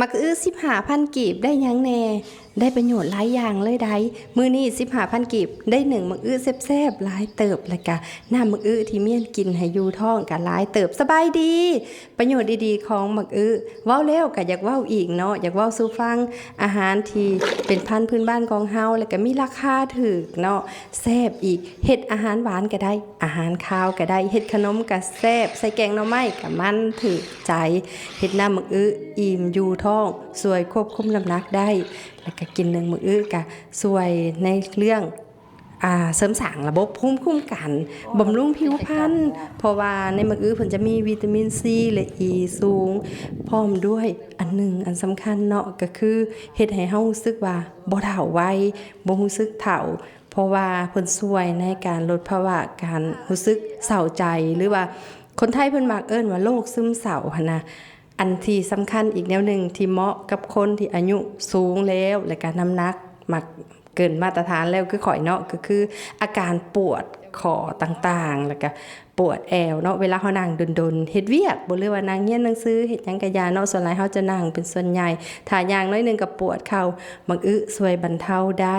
ໝາກອຶສິບຫ້າພັນກີບ ໄດ້ຫຍັງແດ່? ໄດ້ປະໂຫຍດຫຼາຍຢ່າງເລີຍໃດ໋. ມື້ນີ້ສິບຫ້າພັນກີບ ໄດ້ໜຶ້ງໝາກອຶແຊບໆຫຼາຍເຕີບ ແລ້ວກະນ້ຳໝາກອຶທີ່ມ້ຽນກິນໃຫ້ຢູ່ທ້ອງກະຫຼາຍເຕີບ. ສະບາຍດີ ປະໂຫຍດດີໆຂອງໝາກອຶ ເວົ້າແລ້ວກະຢາກເວົ້າອີກເນາະ, ຢາກເວົ້າສູ່ຟັງ ອາຫານທີ່ເປັນພັນພື້ນບ້ານຂອງເຮົາ ແລ້ວກະມີລາຄາຖືກເນາະ, ແຊບອີກ. ເຮັດອາຫານຫວານກະໄດ້ ອາຫານຄາວກະໄດ້, ເຮັດຂະໜົມກະແຊບ, ໃສ່ແກງໜໍ່ໄມ້ກະມັນຖືກໃຈ, ເຮັດນ້ຳໝາກອຶອີ່ມຢູ່ທ້ອງ, ຊ່ວຍຄວບຄຸມນ້ຳໜັກໄດ້, ແລ້ວກະກິນໜຶ້ງໝາກອຶກະຊ່ວຍໃນເລື່ອງ ອ່າ ເສີມສ້າງລະບົບພູມຄຸ້ມກັນ, ບຳລຸງຜິວພັນ, ເພາະວ່າໃນໝາກອຶເພິ່ນຈະມີວິຕາມິນຊີ ແລະ ອີ ສູງ, ພ້ອມດ້ວຍອັນໜຶ່ງອັນສຳຄັນເນາະ ກະຄືເຮັດໃຫ້ເຮົາຮູ້ສຶກວ່າບໍ່ເຖົ້າໄວ, ບໍ່ຮູ້ສຶກເຖົ້າ, ເພາະວ່າເພິ່ນຊ່ວຍໃນການລົດພາວະການຮູ້ສຶກເສົ້າໃຈ ຫຼືວ່າຄົນໄທເພິ່ນມັກເອີ້ນວ່າໂລກຊຶມເສົ້າຫັ້ນນະ. ອັນທີ່ສຳຄັນອີກແນວໜຶ່ງທີ່ເໝາະກັບຄົນທີ່ອາຍຸສູງແລ້ວ ແລະກະນ້ຳໜັກມັກເກີນມາດຕະຖານແລ້ວຄືຂ້ອຍເນາະ ກໍຄືອາການປວດຂໍ້ຕ່າງໆ ແລ້ວກະປວດແອວເນາະ ເວລາເຮົານັ່ງດົນໆ ເຮັດວຽກບໍ່ ຫຼືວ່ານັ່ງຮຽນໜັງສື ເຮັດຫຍັງກະຢ່າເນາະ, ສ່ວນຫຼາຍເຮົາຈະນັ່ງເປັນສ່ວນໃຫຍ່, ຖ້າຍ່າງໜ້ອຍໜຶ່ງກະປວດເຂົ່າ, ໝາກອຶຊ່ວຍບັນເທົາໄດ້.